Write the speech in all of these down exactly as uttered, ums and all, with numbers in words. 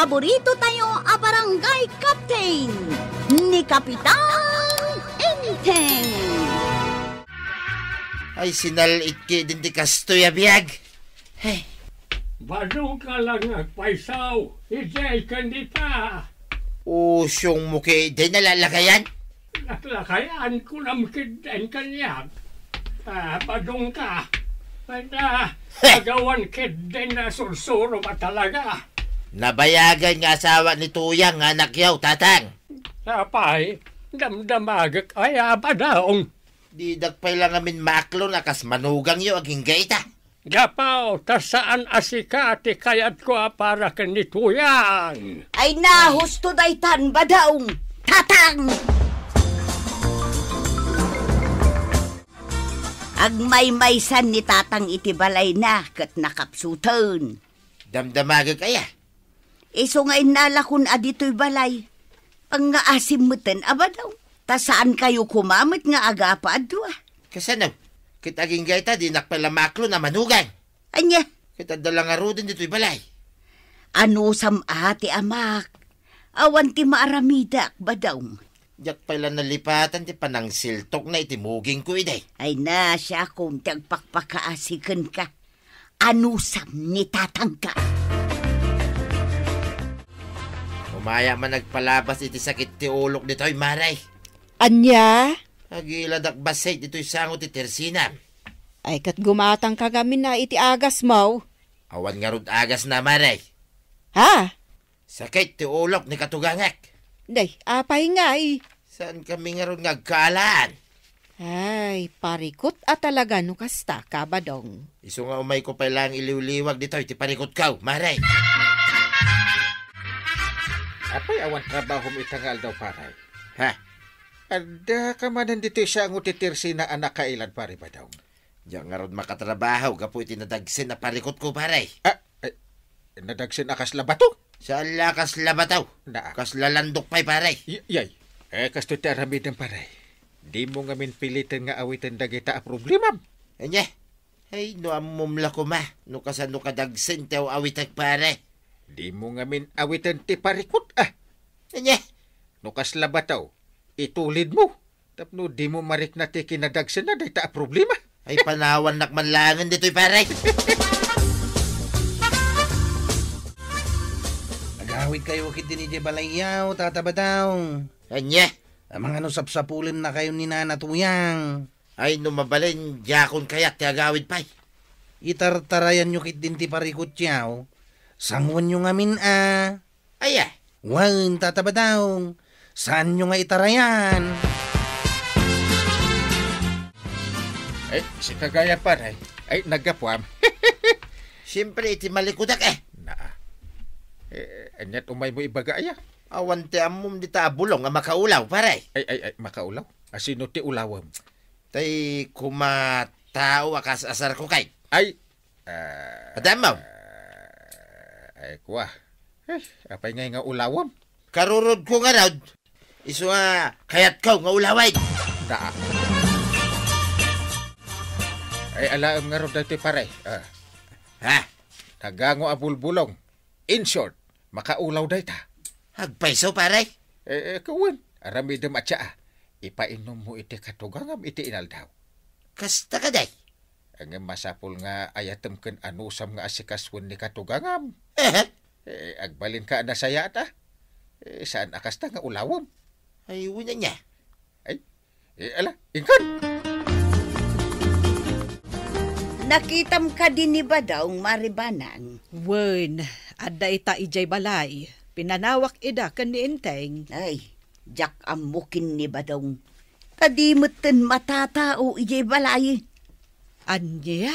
Paborito tayo a barangay captain, ni Kapitan Enteng. Ay, sinal-it ketdin ti kastoy a biag. Hey. Badong ka lang agpayso, idiay ken dita. Usyong mo ketdin a lalakayan? Laklakayan, kunam ketdin kaniak. Ah, badong ka. Ay na, Heh! Agawan ketdin a sursuro a talaga. Nabayagan nga asawa ni Tuyang nga anakyo, Tatang. Apay, damdamagek aya, Badong? Didak pay la ngamin maaklon a kas manugangyo agingga ita. Gapu ta saan a sika ti kayatko a para ken ni Tuyang. Ay na, husto daytan, Badong, Tatang! Agmaymaysan ni Tatang iti balayna ket nakapsuten. Damdamagek aya? Isu nga innalakon a ditoy balay. Pangngaasim metten a, Badong. Ta saankayo koma met nga agapu a dua. Kasano? Ket agingga ita, dinak pay la maaklon a manugang. Ania? Ket adda la ngaruden ditoy balay. Anusam a ti amak. Awan ti maaramidak, Badong. Diak pay la nalipatan ti panangsiltokna iti mugingko idi. Ay na, siakon ti agpakpakaasi kenka. Anusam ni Tatangka. Umaya man agpalabas iti sakit ti ulok ditoy, Mare. Ania? Agiladak bassit ditoy sango ti tersinam. Ay, ket gumatangka ngamin a iti agasmo. Awan ngarud agasna, Mare. Ha? Sakit ti ulok ni katugangak. Day, apay ngay? Saankami ngarud nga agkaalaan? Ay, parikut a talaga no kasta, Badong. Isu nga umayko pay laeng iliwliwag ditoy ti parikutko, Mare. Apay awan trabahom ita nga aldaw, pare? Ha? Addaka manen ditoy sango ti tersina a nakailad, Pare Badong? Diak ngarud makatrabaho gapu iti nadagsen a parikutko, pare. Ah, eh, nadagsen a kasla bato? Saan la kasla bato. Na. Kasla landok pay, pare. Y-, yay. Eh, kastoy ti aramidem, pare. Dimo ngamin piliten nga awiten dagita a problemam. Ania? Ay, no ammom la koma, no kasano kadagsen ti aw-awitek, pare. Dimo ngamin awiten ti parikut, ah. Ania? No kasla bato, itulidmo. Tapno dimo marikna ti kinadagsenna dayta a problema. Ay, panawannak man laengen ditoy, pare. Agawidkayo ketdin idiay balayyo, Tata Badong. Ania? Amangan no sapsapulennakayo ni Nana Tuyang. Ay, no mabalin, diakon kayat ti agawid pay. Itartarayanyo ketdin ti parikutyo. Sangoenyo ngamin a. Aya? Wen, Tata Badong, saanyo nga itarayan? Ay, sika gayam, pare. Ay, naggapuam. Siempre, iti malikudak, eh. Naa. Eh, aniat umaymo ibaga, aya? Awan ti ammom dita a bulong a makaulaw, pare. Ay, ay, ay, makaulaw? Asino ti ulawem? Tay kuma tao a kas-asarko kay. Ay, Ah, Adda mo? Ay, kua. Eh, apay ngay nga ulawem? Karurodko ngarud. Isu nga kayatko nga ulawen. Da. Ay, alaem ngarud daytoy, pare. Ah. Ha? Nagango a bulbulong. In short, makaulaw dayta. Agpayso, pare? Eh, eh, kawen, aramidem a tsaa. Ipainommo iti katugangam iti inaldaw. Kasta kadi? Ngem masapul nga ayatem ken anusam nga asikasuen ni katugangam. Aha. Eh, agbalinka a nasayaat a. Eh, saan a kasta nga ulawem? Ay, wen ania. Ay, eh, ala, inkan! Nakitam kadi ni Badong, Mari Banang? Wen, adda ita idiay balay. Pinanawak ida ken ni Enteng. Ay, diak ammo ken ni Badong. Ta di metten matatao idiay balay. Ania?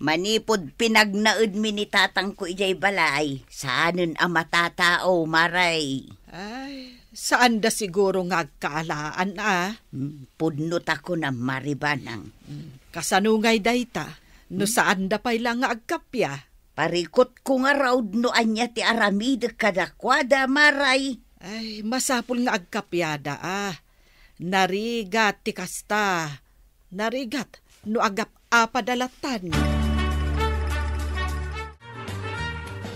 Manipud pinagnaedmi ni tatangko idiay balay, saanen a matatao, Mari. Ay, saanda siguro nga agkaalaan a. Hmm, pudno ta kunam, Mari Banang. Hmm, kasano ngay dayta? No, hmm, saanda pay la nga agkappia? Parikutko ngarud no ania ti aramidek kadakuada, Mari. Ay, masapul nga agkappiada a. Narigat ti kasta. Narigat no agap-apada lattan.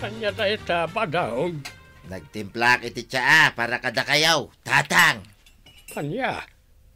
Ania dayta, Badong? Nagtimplaak iti tsaa para kadakayaw, Tatang. Ania?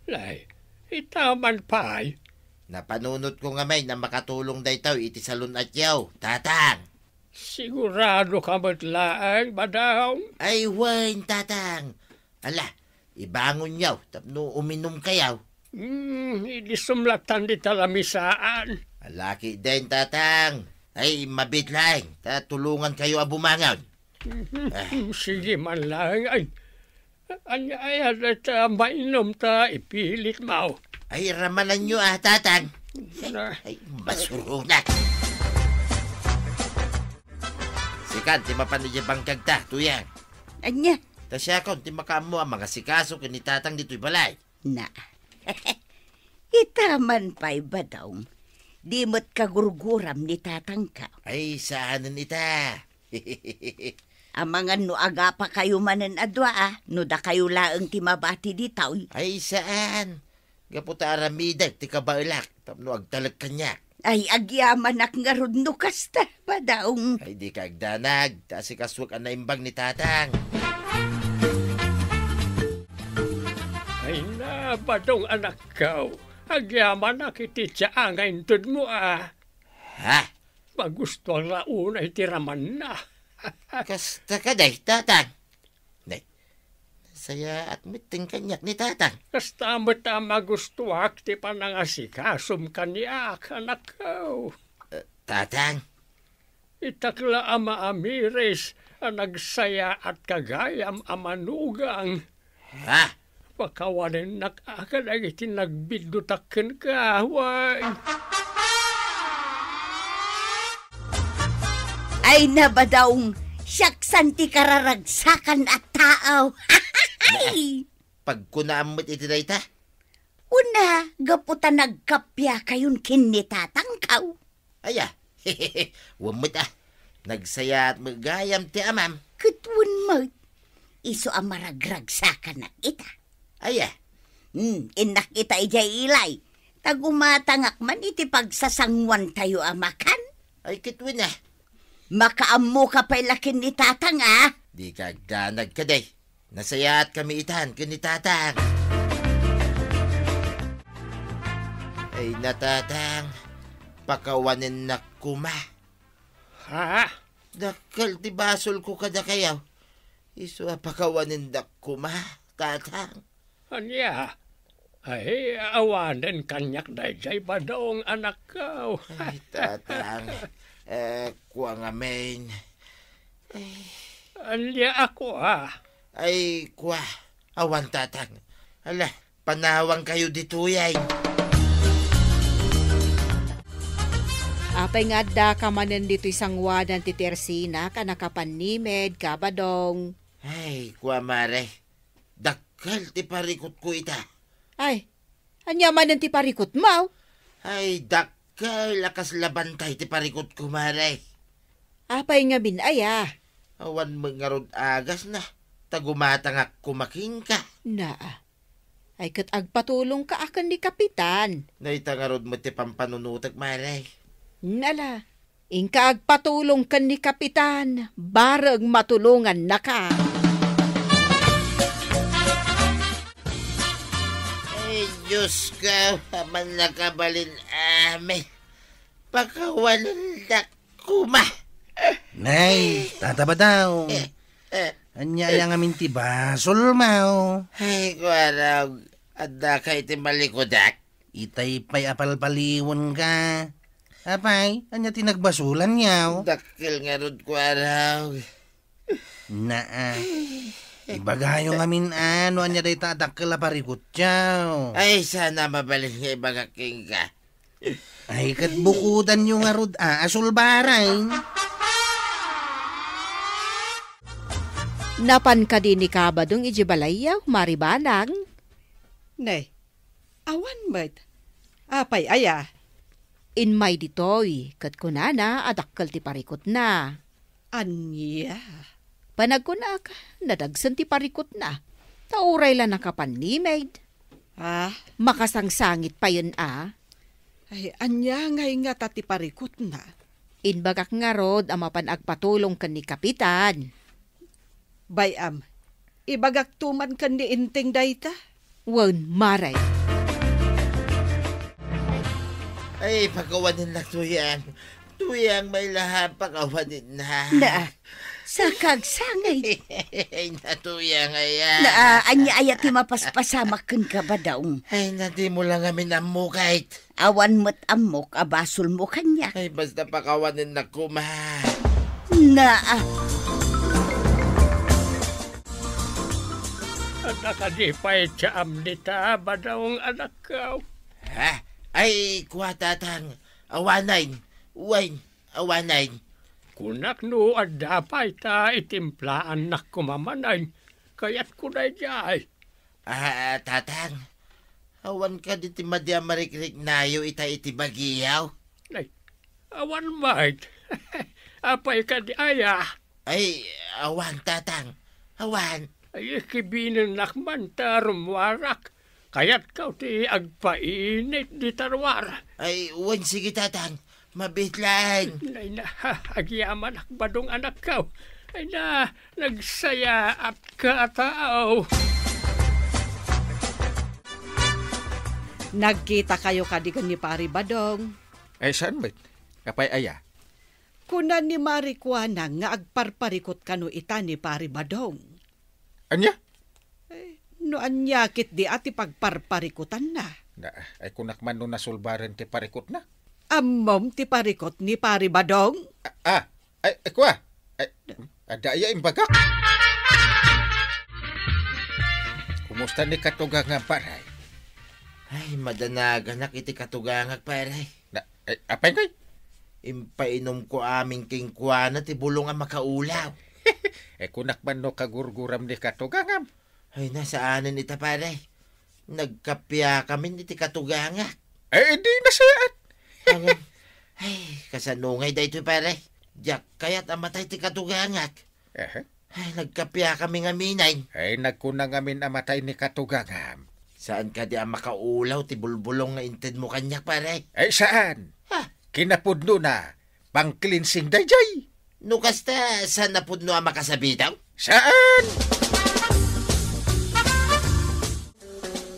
Nay, ita man pay? Napanunotko ngamin a makatulong daytoy iti salun-atyo, Tatang. Siguradoka met laeng, Badong? Ay, wen, Tatang. Ala, ibangonyo tapno uminumkayo. Hmm, idisum lattan dita lamisaan. Ala ketdin, Tatang. Ay, mabiit laeng, ta tulongankayo a bumangon. Mhm. Ah. Sige man laeng. Ay, ania aya dayta mainum ta ipilitmo? Ay, ramananyo a, Tatang. Na. Ay, masuronak. Sikan ti mapan idiay bangkagta, Tuyang. Ania? Ta siakon ti makaammo a mangasikaso ken ni Tatang ditoy balay. Na. Ita man pay, Badong. Di met kagurguram ni Tatangko. Ay, saanen ita. Amangan no agapakayo manen a dua, a, no dakayo laeng ti mabati ditoy. Ay, saan. Gapu ta aramidek ti kabaelak tapno agtalek kaniak. Ay, agyamanak ngarud no kasta, Badong. Ay, dika agdanag, ta asikasuek a naimbag ni Tatang. Ay na, Badong anakko, agyamanak iti tsaa nga intedmo a. Ha? Magustuak la unay ti ramanna. Kasta kadi, Tatang? Nay, nasayaat met ti kaniak ni Tatang. Kasta met a magustuak ti panangasikasom kaniak, anakko. Eh, Tatang? Itak la a maamiris a nagsayaatka gayam a manugang. Ha? Pakawanennak a kadagiti nagbiddutak kenka, wen. Ay na, Badong, siak san ti kararagsakan a tao. Pagkunaam met iti dayta? Una, gapu ta nagkappiakayon ken ni Tatangko. Aya, wen met a, nagsayaat met gayam ti amam. Ket wen met, isu a maragragsakanak ita. Aya? Hmm, innak ita idiay ilay. Ta gumatangak man iti pagsasanguantayo a makan. Ay, ket wen a. Makaammoka pay la ken ni Tatang, a? Dika agdanag kadi. Nasayaatkami itan ken ni Tatang. Ay na, Tatang, pakawanennak koma. Ha? Dakkel ti basolko kadakayo. Isu a pakawanendak koma, Tatang. Ania? Ay, awanen kaniak daydiay, Badong, anakko. Ay, Tatang. Eh, kua ngamin. Ay. Ania a kua? Ay, kua. Awan, Tatang. Ala, panawangkayo ditoy, ay. Apay nga addaka manen ditoy sanguadan ti tersinak a nakapannimed, Badong? Ay, kua, Mare. Dakkel ti parikutko ita. Ay, ania manen ti parikutmo? Ay, dakkel a kasla bantay ti parikutko, Mare. Apay ngamin aya? Awan met ngarud agasna, ta gumatangak koma kenka. Naa. Ay, ket agpatulongka a ken ni Kapitan. Dayta ngarud met ti pampanunotek, Mare. Nala. Inka agpatulong ken ni Kapitan, bareng matulongannaka. Ay, Diyos ko, aman nakabalin amin. Pakawanendak koma. Nay, Tata Badong. Eh, eh. Ania aya ngamin ti basolmo? Ay, kuarog, addaka iti malikudak. Itay pay a palpaliwenka. Apay, ania ti nagbasolanyo? Dakkel ngarud, kuarog. Naa. Ibagayo ngamin a no ania dayta a dakkel a parikutyo. Ay, sana mabalin nga ibagak kenka. Ay, ket bukodanyo ngarud a, a sulbaran. Napan kadi ni Kabadong idiay balayyo, Mari Banang? Ne, awan met. Apay aya? Immay ditoy, ket kunana a dakkel ti parikutna. Ania? Panagkunak, nadagsen ti parikutna. Ta uray la nakapannimed. Ah? Makasangsangit payen a. Ay, ania ngay ngata ti parikutna? Imbagak ngarud a mapan agpatulong ken ni Kapitan. Bay-am, ibagakto man ken ni Enteng dayta? Wen, Mare. Ay, pakawanennak, Tuyang. Tuyang, may lahab, pakawanennak. Naa, saka agsangay. Ay, na, Tuyang, aya. Naa, ania aya ti mapaspasamak kenka, Badong? Ay, na, dimo la ngamin ammok, ay. Awan met ammok a basolmo kaniak. Ay, basta pakawanennak koma. Naa. Adda kadi pay ti amnita, Badong, anakko? Ha? Ay, kua, Tatang. Awanen. Wen, awanen. Kunak no adda pay ta itimplaannak koma manen. Kayatko daydiay. Ah, Tatang, awan kadi ti madi a marikriknayo ita iti bagiyo? Ay, awan met. Apay kadi aya? Ay, awan, Tatang. Awan. Ay, ikibinennak man ta rummuarak. Kayatko ti agpainit dita ruar. Ay, wen, sige, Tatang. Mabiit laeng. Ay na, agyamanak, Badong, anakko. Ay na, nagsayaatka a tao. Nagkitakayo kadi ken ni Pari Badong? Ay, saan met? Apay aya? Kuna ni Mari Kuana nga agparparikut kano ita ni Pari Badong. Ania? Eh, no ania ketdi a ti pagparparikutanna? Na, ay, kunak man no nasulbaren ti parikutna. Ammom ti parikut ni Pari Badong? Ah, ah, ay, ay, kua. Ay, adda aya imbagak? Kumusta ni katugangam, pare? Ay, madanaganak iti katugangak, pare. Na, ay, apay ngay? Impainomko amin kenkuana ti bulong a makaulaw. Eh, kunak man no kagurguram ni katugangam. Ay, na, saanen ita, pare. Nagkapiakamin iti katugangak. Eh, di nasayaat. Ay, kasano ngay daytoy, pare? Diak kayat a matay ti katugangak. Aha. Ay, nagkapiakami ngamin. Ay, nagkuna ngamin a matay ni katugangam. Saan kadi a makaulaw ti bulbulong nga intedmo kaniak, pare? Ay, saan? Ha? Kinapudnona, pang-cleansing daydiay. No kasta, saan a pudno a makasabidaw? Saan?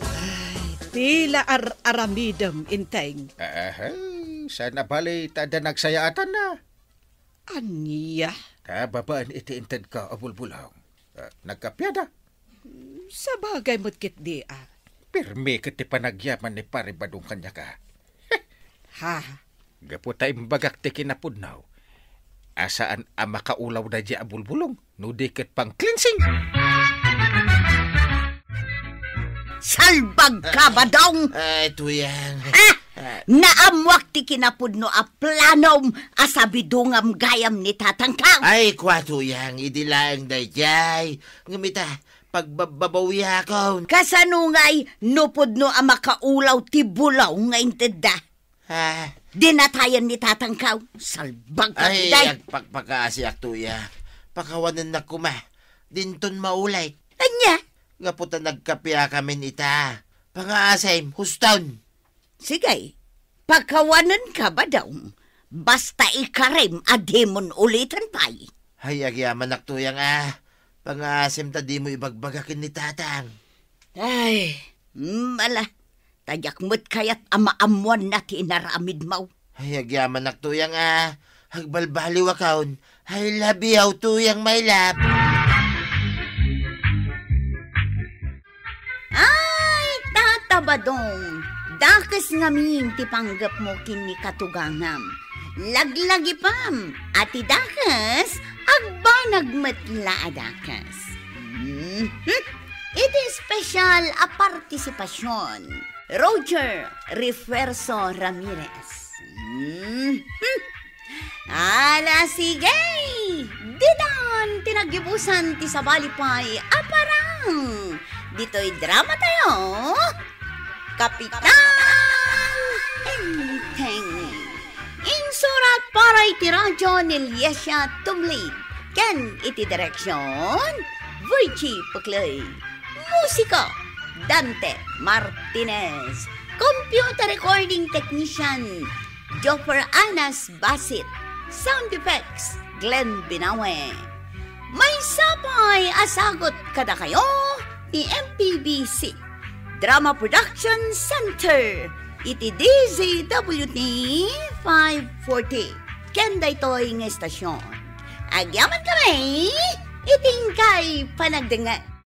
Ay, ti la ar-aramidem, Enteng. Ahay, saan a bali ta adda nagsayaatanna? Ania? Ta babaen iti intedko a bulbulong. Ah, nagkapiada? Sabagay met ketdi a. Pirmi ket ti panagyaman ni Pare Badong kaniak a. Ha? Gapu ta imbagak ti kinapudno a saan a makaulaw daydiay a bulbulong no di ket pang-cleansing. Salbag ka, Badong! Ay, Tuyang. Ah! Ah. Naammoak ti kinapudno a planom a sabidungam gayam ni tatangko. Ay, kua, Tuyang, idi laeng daydiay. Ngem ita, pagbabbabawiakon. Kasano ngay no pudno a makaulaw ti bulong nga intedda? Ah. Dinatayan ni tatangko. Salbag ka, Ay, Day. Agpakpakaasiak, Tuyang. Pakawanennak koma. Dinton maulit. Ania? Gapu ta nagkapiakamin ita. Pangaasim, huston. Sige, pakawanenka, Badong. Basta ikarim a dimon uliten pay. Ay, agyamanak, Tuyang a. Pangaasim ta dimo ibagbaga ken ni tatang. Ay, mm, ala. Ta diak met kayat a maammoanna ti inaramidmo. Ay, agyamanak, Tuyang a. Agbalbaliwakon. I love you, Tuyang, my love. Ay, Tata Badong, dakes ngamin ti panggepmo ken ni katugangam. Laglagipem a ti dakes, agbanag met la a dakes. Mhm. Iti espesyal a partisipasyon, Roger Refuerzo Ramirez. Mhm. Ala, sige! Ditan ti naggibusan ti sabali pay a parang ditoy drama tayo, Kapitan Enteng. Insurat para iti radio ni Liesia Tumlig ken iti direksion, Virgie Puclay. Musika, Dante Martinez. Computer recording technician, Joffer Anas Basit. Sound effects, Glenn Binawe. Maysa pay a sagut kadakayo ti M P B C Drama Production Center iti D Z W T five forty. Ken daytoy nga estasyon, agyaman kami iti inkay panagdengngeg.